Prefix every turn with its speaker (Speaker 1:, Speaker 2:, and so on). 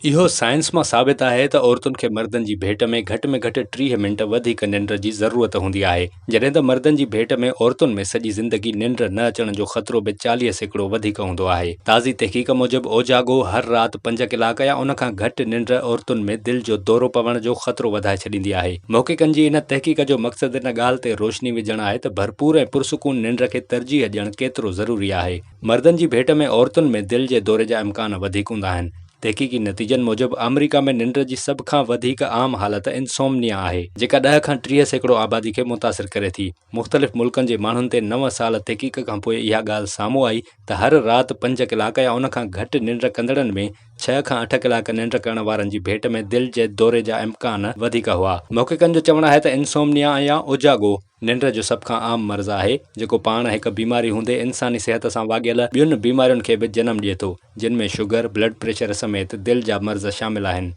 Speaker 1: اهو سائنس مان ثابت آهي ته عورتن کي مردن جي ڀيٽ ۾ گهٽ ۾ گهٽ 30 منٽ وڌيڪ ننڊ جي ضرورت هوندي آهي، جڏهن ته مردن جي ڀيٽ ۾ عورتن ۾ سڄي زندگي ننڊ نه اچڻ جو خطرو به 40% وڌيڪ هوندو آهي. تازي تحقيق موجب اوجاڳو هر رات پنج ڪلاڪ يا ان کان گهٽ ننڊ عورتن ۾ دل جو دورو پوڻ جو خطرو وڌائي ڇڏيندي آهي. محققن جي ان تحقيق جو مقصد ان ڳالهه تي روشني وجهڻ آهي ته ڀرپور ۽ پرسڪون ننڊ کي ترجيح ڏيڻ ڪيترو ضروري آهي. مردن جي ڀيٽ ۾ عورتن ۾ دل جي دوري جا امڪان وڌيڪ هوندا آهن. تحقيقي نتيجن موجب آمريڪا ۾ ننڊ جي سڀ کان وڌيڪ عام حالت انسومنيا آهي، جيڪا 10 کان 30% آبادي کي متاثر ڪري ٿي. مختلف ملڪن جي ماڻهن تي نو سال تحقيق کانپوء اها ڳالهه سامهون آئي ته هر رات پنج ڪلاڪ يا ان کان گهٽ ننڊ ڪندڙن ۾ ڇهه کان اٺ ڪلاڪ ننڊ ڪرڻ وارن جي ڀيٽ ۾ دل جي دوري جا امڪان وڌيڪ هئا. محققن جو چوڻ آهي ته انسومنيا يا اوجاڳو ننڊ جو سڀ کان عام مرض آهي، جيڪو پاڻ هڪ بيماري هوندي انساني صحت سان واڳيل ٻين بيمارين کي به جنم ڏئي ٿو، جن ۾ شگر، بلڊ پريشر سميت دل جا مرض شامل آهن.